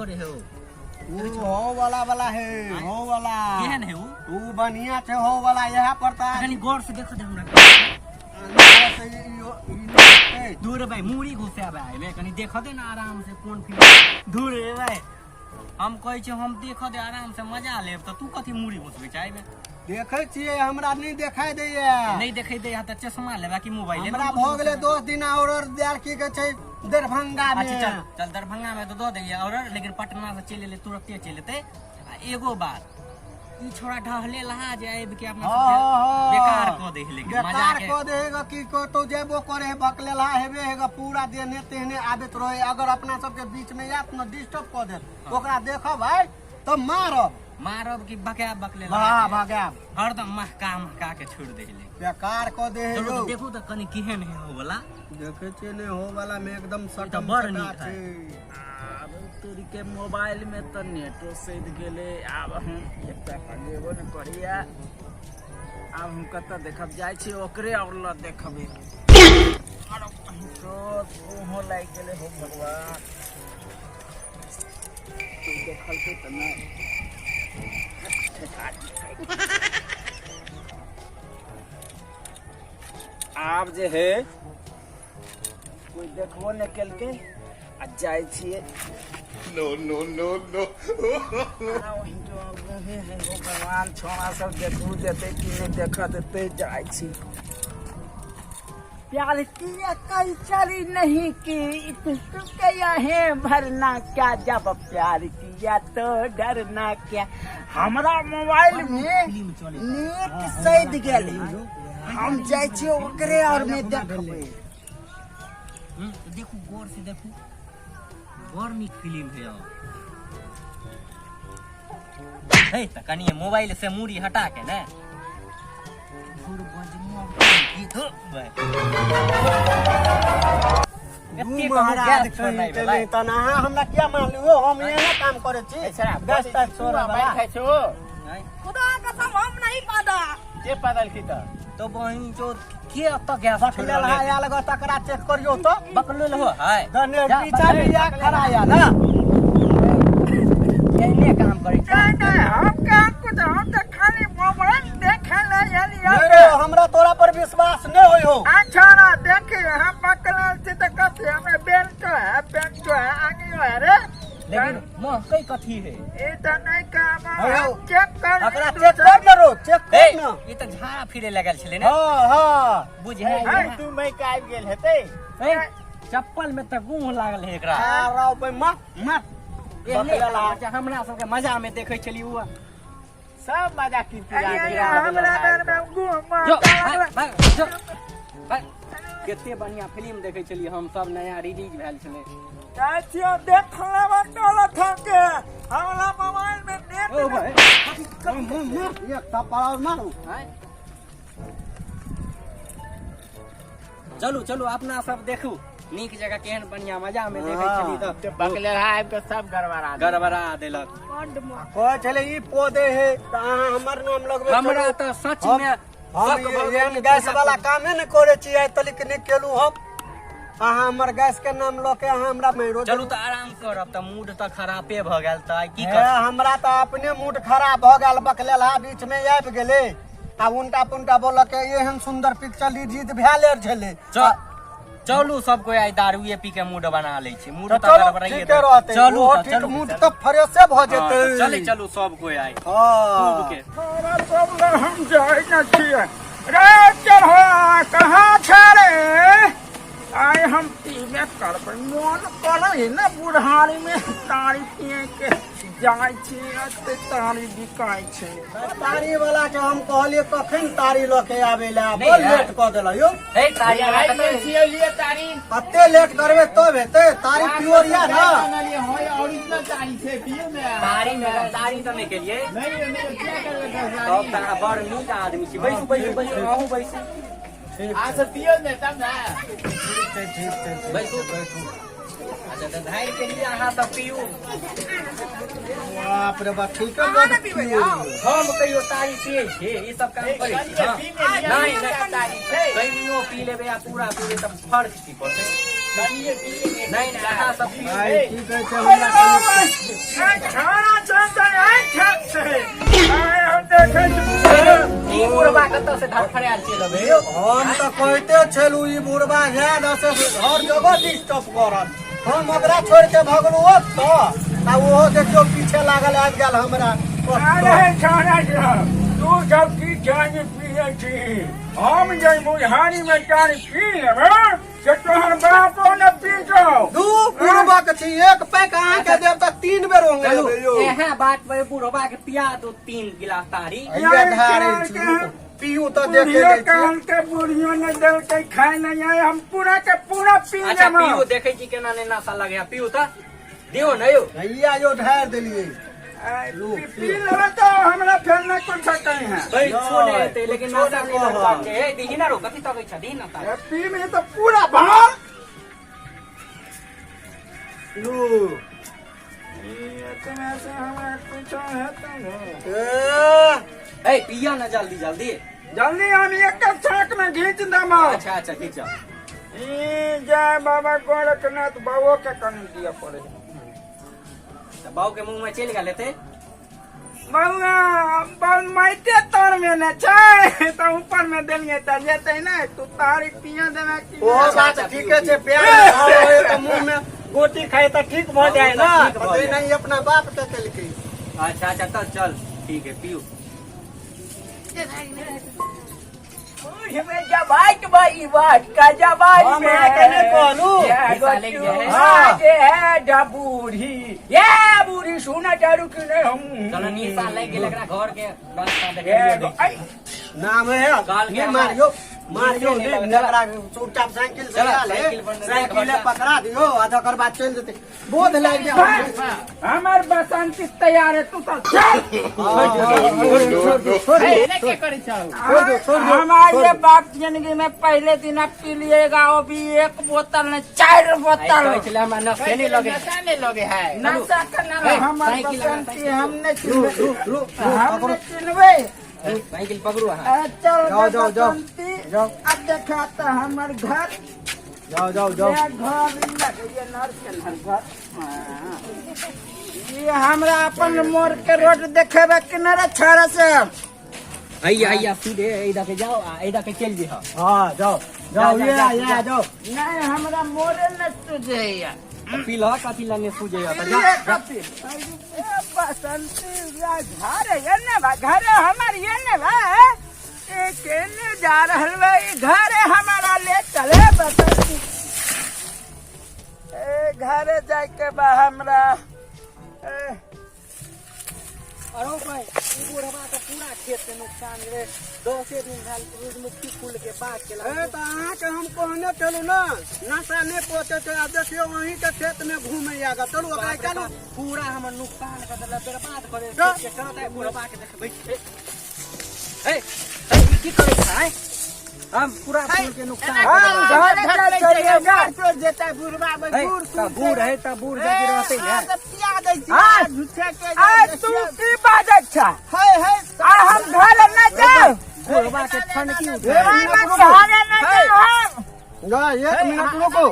करे है ओ? उ हो वाला वाला है, हो वाला। केहन है उ? उ बढ़िया छै हो वाला, यहाँ पर तऽ कनी गौर से देखो दे हमरा। से ई दूर भाई, मूड़ी घुसाबे एहिमे, कनी देखऽ दे ना आराम से कोन फिल्म। दूर रे भाई, हम कहै छी हम देखऽ दे आराम से मजा लेब, तऽ तू कथी मूड़ी घुसबै छै एहिमे? देखै छियै, हमरा नहि देखाई दैया। नहि देखै दैया तऽ चश्मा लेबा कि मोबाइल? हमरा भऽ गेलै 10 दिन ऑर्डर देल, की कहै छै, दरभंगा मे। अच्छा चल चल, दरभंगा में तऽ दऽ दैया ऑर्डर, लेकिन पटना से चलि एलै तुरते चलि एतै। आ एगो बात, ई छोड़ा ढहले लहा जे आबि के अपना सबके बेकार कऽ दै है, लेकिन मजा बेकार के कऽ दे हेगा। की कतौ जेबो करे है, बकलेला हेबे हेगा, पूरा देने तेहने आबैत रहे। अगर अपना सबके बीच में आयत न, डिस्टर्ब कऽ देत। ओकरा देखब भाई तऽ मारब। मारब कि बकायब? बकलेला भगा भगायब। हरदम महका महका के छोड़ि दै है। बेकार कऽ दे है। चलू यौ। तऽ देखू तऽ कनि केहन है हो वाला। देखै छियै ने, हो वाला में एकदम सटम बड़ सटा नीक है। छै। आब तोरी के मोबाइल में तऽ नेटो सधि गेलै। आब हम एकटा लगेबो ने करैया। आब हम कतऽ देखब? जाइ छी ओकरे और लऽ देखबै। आरो ओहो लागि गेलै। हो भगवान, कोइ देखलकै तऽ नहि। आब जे है कोइ देखबो नहि केलकै आ जाइ छियै। No, no, no, no. हे भगवान, छोड़ा सब देखू देतै कि नहि देखऽ देतै? जाइ छी। प्यार किया कैचरी नहीं की, इश्क किया है भरना क्या, जब प्यार किया तो डरना क्या। हमरा मोबाइल में फिल्म चले नेट सैद गेलै। हम जाइ छियै ओकरे और में देखबै। तऽ देखू, गौर से देखू, बड़ नीक फिल्म है। हे तऽ कनि मोबाइल से मूड़ी हटा के ने धुर बजमुआ की धुर बे। एते कहू महाराज गैस छोड़नाइ कहीं के भेलै। नहि, तहन अहाँ हमरा किया मारलू? हम एहने काम करै छी, गैस तैस छोड़ै वाला। नहि, खुदा कसम, हम नहीं पादा। के पादल की तऽ तो बहिन जो के एतऽ गैस बकलेल छोड़ल है आयल गो, तकरा चेक करियौ तऽ। बकलेल हो है। धन्य जा, पीछा बकलेल, भी या खड़ा या ना। एहने काम करै छै। नहीं नहीं, हम कहाँ कुछ, हम तो खाली मोबाइल देखे ले एलियै। नहीं रे, हमरा तोरा पर विश्वास नहीं होय हो। अच्छा ना, देखी, हम बकलाल छी तऽ कथी? हमें बेल्ट है, पेंटो है, आंगियो है रे। लेकिन महकै कथी है? ई तऽ नहीं काम। हेलो। हम चेक कर। एकरा चेक कर न रो, चेक हे कर न। ई तऽ झाड़ा फिरे लगल छलै ने। हाँ हाँ। बुझै तू मैं आबि गेल हेतै। हे, चप्पल में तऽ गुह लागल है एकरा। आ बे, मार मार। एहने बकलेल काम छै, हमरा सबके मजा में देखै छली उ। सब मजा की। हमरा बेर में गुह जो मार। भाग, भाग, जो, भाग। कते बढ़िया फिल्म देखै छलियै हम सब, नया रिलीज भेल छलै। जाइ छियौ देख लेबै दौलत के, हमरा मोबाइल में नेट। ओ भाई। मार मार, एक थप्पड़ और मारू। आँय? चलू चलू, अपना सब देखू नीक जगह, केहन बढ़िया मजा में देखै छली तऽ बकले आबि के सब गड़बड़ा गड़बड़ा देलक। कहै छलै ई पौधे है, तऽ अहाँ हमर नाम लगबै हमरा छलू। तऽ सच हम में हम शक भऽ गेल। एहन गैस वाला कामे ने करै छी, आइ तलिक नहि केलहुँ हम। अहाँ हमर गैस के नाम लऽ के अहाँ हमरा मारियो। चलू तऽ आराम करब, तऽ मूड तऽ खरापे भऽ गेल, तऽ आइ की हे, करब? हमरा तऽ अपने मूड खराब भऽ गेल। बकलेलहा बीच में आबि गेलै आ उल्टा पुल्टा बोलऽ के। एहन सुंदर पिक्चर रिलीज भेल छलै। चलू, सब कोई आइ दारुए पी के मूड बना लै छी। मूड तऽ तऽ चलू, गड़बड़ाइए ठीके देलक। रहतै। चलू ओहो तऽ ठीक, चलू। मूड तऽ फ्रेशे भऽ हाँ, जेतै। तऽ चलै चलू सब कोई आइ हाँ। खूब के। तोरा सब लग हम जाइ न छियै रे। चढ़ो, कहाँ छै रे? आइ हम पीबे करबै, मोन करै ने बुढ़ारी में तारी पिए के। जाइ छी, एते तारी बिकाइ छै। तारी वाला के हम कहलियै कखन तारी लऽ के आबै लए, नहि बड़ है। लेट कऽ देला यौ। हे, तारी वाला कतऽ? कते लेट करबै तब हेतै? तारी प्योर या ना। तारी में तारी तऽ नहि केलियै तब तऽ अहाँ बड़ नीक आदमी छी। बैसू बैसू बैसू, अहूँ बैसू। ठीक छै। बैसू। अच्छा तऽ धारि के लिए अहाँ सब पीयू। बाप रे बाप, ठीक है, बड़ पियो। हम कहियो तारी पियै छी? ई सब काम करै छी? हाँ। नहीं नहीं, कहियो पी लेबै आ पूरा पीबै तऽ फर्क की पड़तै? नहीं नहीं अहाँ सब पी भाई की कहै छै हमरा खाना चलते आइ ठक से आइ हम देखै छी ई बुढ़बा कतऽ से धड़फड़ायल चलि अबै यौ? हम तऽ कहिते छलू ई बुढ़बा है न से हर जगह डिस्टर्ब करत। हम ओकरा छोड़ि के भगलू ओतऽ आ ओहो देखियौ पीछे लागल आबि गेल हमरा। अरे खाना तू सब की चाय पिए छी? हम जे बुढ़ारी में चाय पी लेबै से तोहर बापो न पीतौ। दू बुढ़बक छी, एक पैक अहाँके देब तऽ 3 बेर ओंगे चलू लेबै यौ। एहे बात पर बुढ़बा के पिया दो 3 गिलास तारी। हैया ढारै छी, पियू तऽ देखे बुढ़ियो दै छी। कहलकै, बुढ़ियो ने देलकै खाय नहीं आय, हम पूरा के पूरा पी अच्छा लेबै। पियू, देखै छी केना नहि नशा लगे। पियू तऽ दियौ ने यौ। हैया यौ ढारि देलियै। आय, पी लेबै तऽ हमरा फेर नहि कुछ कही है। पैसो नहि हेतै लेकिन कुछो नशा नहि नहि कहब। लगबाक छै। हे दीही ना रो, कथी तकै छ? दीही ना तारी। पी में तऽ पूरा भार लू। इतना से हमरा कुछो हेतै ने। ए, ए पिया ना जल्दी जल्दी जल्दी, हम एक छाक में घींच देबो। अच्छा अच्छा घींच। ई जय बाबा गोरखनाथ। बाबो के कनि दिअ पड़े। तऽ बाबू के मुंह में चलि गेल हेतै। बउआ बल माइटे तर में ने छै तऽ ऊपर में देलियै तऽ जेतै ने। तू तारी पिया देना कि ओहो अच्छा, बात अच्छा, ठीके छै। प्यार होय तऽ मुंह में गोटी खाय तऽ ठीक भऽ जाय ना। ठीक भऽ जाय। नहीं अपना बाप के केलकै। अच्छा अच्छा तऽ चल ठीक है, पियू। जबाइत बाई बात का जबाई हम अहाँके नहि कहलू। पैसा लागि जाइ है। हाँ जे है डबूढ़ी ये बूढ़ी सुना चारू कि नहीं हम। चलो निशा लागि गेल एकरा, घर के रास्ता ये देखियौ। आई नाम है काल के नहीं हमरा- मारियो मारियो नहीं नहीं लगता। एकरा चुपचाप साइकिल से चला, ले साइकिल पर साइकिल पकड़ा दियो आ तकर बाद चलि जेतै। बोध लागि जाय। हमार बसंती तैयार है, तू तो चल। हमारे बाप जिंदगी में पहले दिन अब पी लिएगा, वो भी 1 बोतल ने 4 आइ बोतल। कहै छलै हमरा नशे नहि लगे। नशा करना ए, हमार साइकिल लगा, बसंती हम नहीं लू चिन्हबे, लू लू हम पकड़ो। नहीं चिन्हबे। साइकिल पकड़ू अहाँ। ए, चल जाओ, जाओ, जाओ। बसंती। जाओ। अब देखा तो हमार घर। जाओ जाओ जाओ। ये घर लगे नर के नर घर। हाँ। ये हमरा अपन मोड़ के रोड देखेबे कि न रे छोरा से? हैया हैया सीधे एहि दऽ के जाओ आ एहि दऽ के चलि जइह। हाँ जाओ जाओ। जा, ये जा, ये जा। जाओ। नहीं हमरा मोड़े न तुझे। पी लह, कथी लगे सूझे तऽ जा। ये कथी? ए, बसंती घर ये ने बा, घर हमार ये ने बा। ए केने जा रहल बा? ई घर हमारा ले चले बसंती। ए घरे जाए के बा हमरा। ए, अरो भाई ई बुढ़बा के पूरा खेत के नुकसान रे। 10 दिन भेल सूरजमुखी फूल के बाग के। ए तऽ अहाँके हम कहने छलहुँ ने नशा नहि पहुँचे छै। आ देखियौ अहीं के खेत में घूमे आगा। चलू ओकरा निकालू। पूरा हमर नुकसान कर देलक, बर्बाद कर देलक जा। खेत के। चलो तऽ बुढ़बा के देखबै। ए ए ई की करै छै? हम पूरा फूल के नुकसान कर हम देलक। घर चल चलिए चोर जेतै बुढ़बा ए, तऽ बूढ़ है तऽ बूढ़ जकी रहतै ने। पिया दै छी झूठे के। आ तू की बाजै छ? है है आ हम घर न जाऊ। बुढ़बा के ठनकी उठे। हम घर न जाऊ हम। ना 1 मिनट रुको।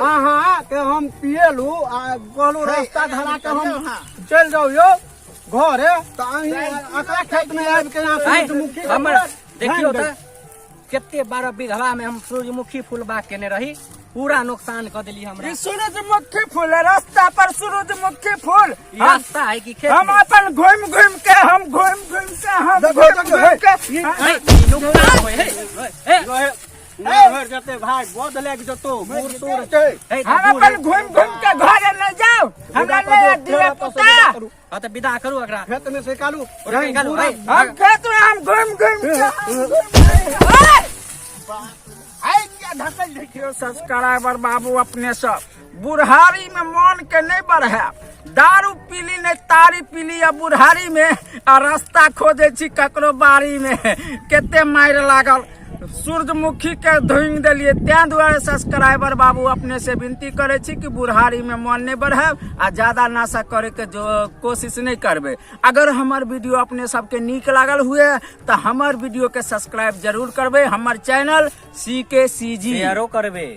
अहाँ के हम पिएलू आ कहलू रास्ता धरा के हम चलि जाउ यौ घरे, तऽ अहीं एकरा खेत में आबि के यहाँ सूरजमुखी के हमर पूरा देखियौ धान तऽ कते 12 बीघा में हम सूरजमुखी फूल बाग केने रही, पूरा नुकसान कऽ देली हमरा। ई सूरजमुखी फूल है, रास्ता पर सूरजमुखी फूल। ई रास्ता है कि खेत हम में? अपन घूम घूम के, हम घूम घूम के, हम देखो, घूम देखो, घूम हे, के। हे, ई नुकसान होय हे। हे, मर जेतै भाई, बोध लागि जेतौ, बूढ़ सूढ़ छै। हे, तऽ हम बूढ़ अपन घूम घूम के घर न जाऊ, हमरा ले दिए पुता। हाँ तऽ विदा करू एकरा। खेत में से निकालू। ओकरा निकालू, हे। हम खेत में हम घूम घूम के हम घूम। देखियो सब्सक्राइबर बाबू, अपने सब बुढ़ारी में मन के नहीं बढ़ायब। दारू पीली नहीं तारी पीली आ बुढ़ारी में आ रास्ता खोजे छी ककरो बाड़ी में। कते मारि लागल, सूरजमुखी के धुंग देलिए। तें दुआरे सब्सक्राइबर बाबू अपने से विनती करे छी कि बुढ़ारी में मन नहीं बढ़ायब आ ज्यादा नशा करे के जो कोशिश नहीं करबे। अगर हमर वीडियो अपने सबके नीक लागल हुए तो हमर वीडियो के सब्सक्राइब जरूर करबे, हमर चैनल CKCG। शेयरो करबे।